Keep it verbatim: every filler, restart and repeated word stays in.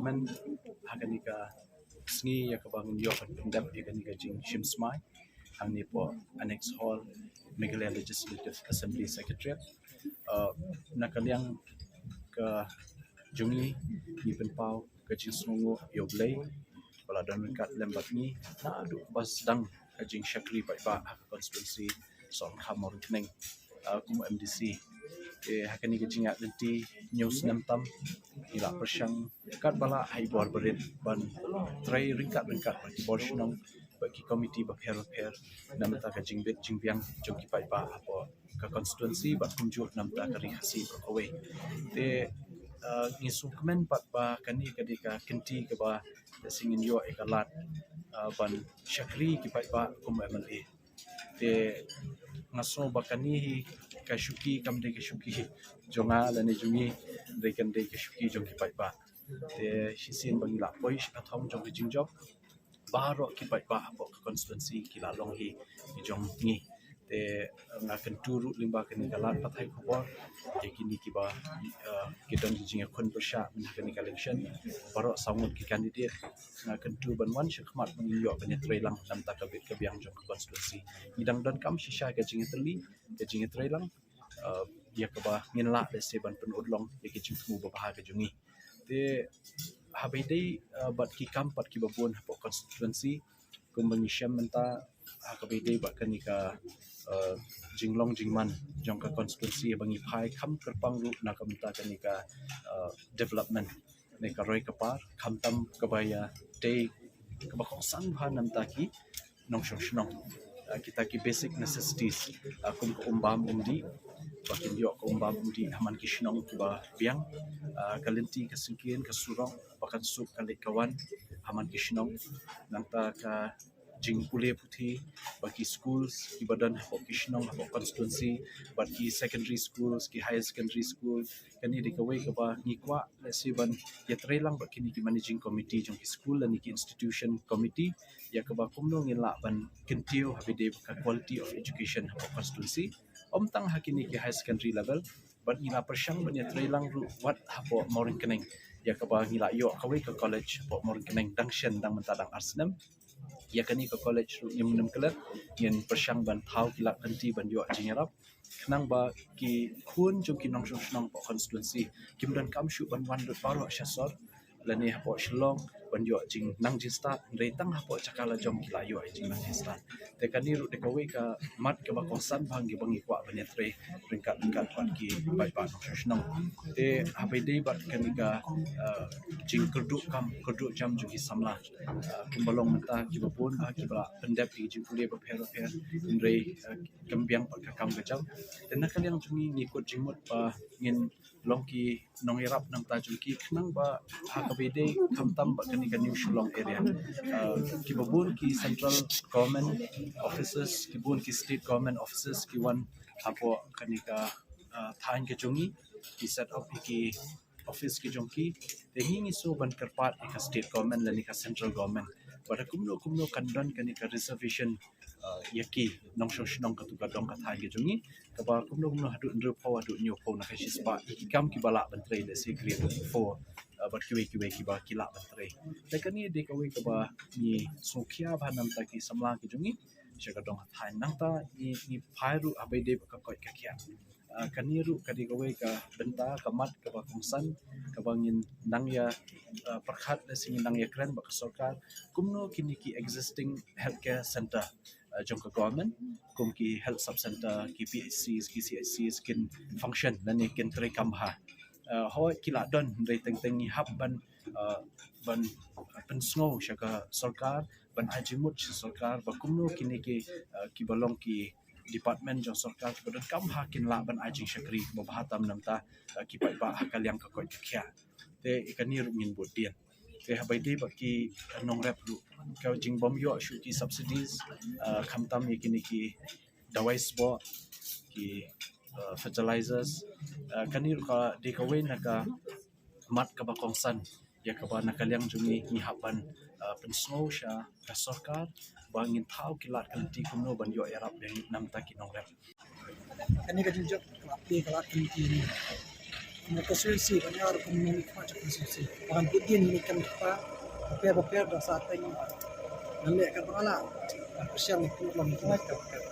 Men ha kane ka sngi ïa kaba ngin ïoh ban pyndep ïa kane ka jingshim smai hangne hapoh Annex Hall, Meghalaya Legislative Assembly Secretariat. Uh, na ka liang ka jong ngi, ngi pynpaw ka jingsngewnguh ïa U Blei ba la don ryngkat lem bad ngi naduh ba sdang ka jingshakri paidbah ha ka constituency Sohryngkham Mawryngkneng, uh, kum M D C. Te ha kane ka jingïaid lynti hynñiew snem tam, ngi la pyrshang katba lah ha i bor barit ban trei ryngkat ryngkat bad ki bor shnong bad ki komiti bapher bapher na bynta ka jingbit jingbiang jong ki paidbah hapoh ka constituency bad kumjuh na bynta ka Ri Khasi baroh kawei. Te, uh, ngi sngewkmen pat ba kane ka dei ka kynti kaba lehse ngin ïoh ïa ka lad, uh, ban shakri ki paidbah kum M L A. Te nga sngew ba kane hi ka shuki kam dei ka shuki jong nga lane jong ngi, dei kan dei ka shuki jong ki paidbah. Te shisien ba ngi la poi sha ka thong jong ka jingjop, baroh ki paidbah hapoh ka constituency ki la long hi ki jong ngi. Te nga kyntu ruh lyngba kane ka lad pathai khubor ïa kine kiba, uh, ki don ki jingïakhun pyrshah mynta kane ka election, baroh saw ngut ki candidate. Nga kyntu ban wan sha khmat ban ïoh ban ïatrei lang na bynta ka bit ka biang jong ka constituency. Ngi dang donkam shisha ka jingïatylli, ka jingïatrei lang, uh, ïa kaba ngin lah lehse ban pynurlong ïa ka jingthmu babha ka jong ngi. Te haba ïadei, uh, bad ki kam pat kiba bun hapoh constituency, kumba ngi shem mynta, ha kaba ïadei bad kane ka, uh, jinglong jingman jong ka constituency ba ngi phai kham kyrpang ruh na ka bynta kane ka, uh, development ne ka roi ka par, khamtam kaba ïadei kaba kongsan bha na bynta ki nongshong shnong. Uh, kita ki basic necessities, uh, kum ka um bam um dih, ba kin ïoh ka um bam um dih ha man ki shnong kiba biang, uh, ka lynti ka syngkien ka surok ba kan suk ka leit ka wan ha man ki shnong, nangta ka jingpule puthi ba ki schools kiba don hapoh ki shnong hapoh constituency, bad ki secondary schools, ki higher secondary school. Kane dei kawei kaba ngi kwah lehse ban ïatrei lang bad kine ki managing committee jong ki school lane ki institution committee ïa kaba kumno ngin lah ban kyntiew haba ïadei bad ka quality of education hapoh constituency. Ym tang ha kine ki higher secondary level, bad ngi la pyrshang ban ïatrei lang ruh wat hapoh Mawryngkneng ïa kaba ngi la ïoh kawei ka college hapoh Mawryngkneng dang shen dang mynta dang ar snem. Ïa kane ka college ruh ngim nym klet, ngin pyrshang ban thaw ki lad kynti ban ïoh jingïarap khnang ba ki khun jong ki nongshong shnong hapoh constituency kim donkam shuh ban wan lut baroh sha sor lane hapoh Shillong ban ïoh jingnang jingstad, hynrei tang hapoh jaka la jong ki la ïoh jingnang jingstad. Te kane ruh dei kawei ka mat kaba kongsan bha kaba ngi kwah ban ïatrei ryngkat ryngkat bad ki paidbah nongshong shnong. Te haba ïadei bad kane ka, uh, jingkyrduh kam kyrduh jam jong ki samla, uh, kumba long mynta kiba bun bha kiba la pyndep ïa ki jingpule bapher bapher, hynrei, uh, kam biang pat ka kam ka jam. Te na ka liang jong ngi ngi kut jingmut ba ngin long ki nongïarap na bynta jong ki khnang ba ha kaba ïadei khamtam bad kane ka New Shillong area, uh, kiba bun ki central government offices, ki bun ki state government offices ki wan hapoh kane ka, uh, thaiñ ka jong ngi, ki set up ïa ki office ki jong ki. Te ngi ngi sngew ban kyrpad ïa ka state government lane ka central government ba lada kumno kumno kan don kane ka reservation, uh, ïa ki nongshong shnong katto ka dong ka thaiñ ka jong ngi, kaba kumno kumno haduh hynriewphew haduh hynñiewphew na ka shispah ïa ki kam kiba lah ban trei, lehse grade four, uh, bad kiwei kiwei kiba ki lah ban trei. Te kane dei kawei kaba ngi sngewkhia bha na bynta ki samla ki jong ngi sha ka dong ka thaiñ. Nangta ngi, ngi phai ruh haba ïadei bad ka koit ka khiah. Uh, kane ruh ka dei kawei ka bynta ka mat kaba kongsan kaba ngin nang ïa, uh, pyrkhat lehse ngin nang ïakren bad ka sorkar kumno kine ki existing healthcare center, uh, jong ka government, kum ki health sub center, ki P H Cs, ki C H Cs kin function lane kin trei kam bha. Uh, hooid ki la don, hynrei teng teng ngi hap ban, uh, ban pynsngew sha ka sorkar, ban ai jingmut sha sorkar ba kumno kine ki, uh, kiba long ki department jong sorkar kiba donkam bha kin lah ban ai jingshakri kaba bha tam na bynta, uh, ki paidbah ha ka liang ka koit ka khiah. Te ïa kane ruh ngin bud dien. Te haba ïadei bad ki, uh, nongrep ruh, ka jingbym ïoh shuh ki subsidies, uh, khamtam ïa kine ki dawai sboh, ki, uh, fertilizers, uh, kane ruh ka dei kawei na ka mat kaba kongsan ïa kaba na ka liang jong ngi ngi hap ban, uh, pynsngew sha ka sorkar ba ngin thaw ki lad kynti kumno ban ïoh ïarap biang na bynta ki nongrep. Kane ka jingjop ka la plie ka lad kynti ni. Na constituency, ban ïa rukom nongmihkhmat jong constituency. Ba ngan bud dien ïa kine ki kam kiba pher ba pher, da sa teng ngan leh katba nga lah. Ban pyrshang ïa ki rukom nongmihkhmat kiba pher.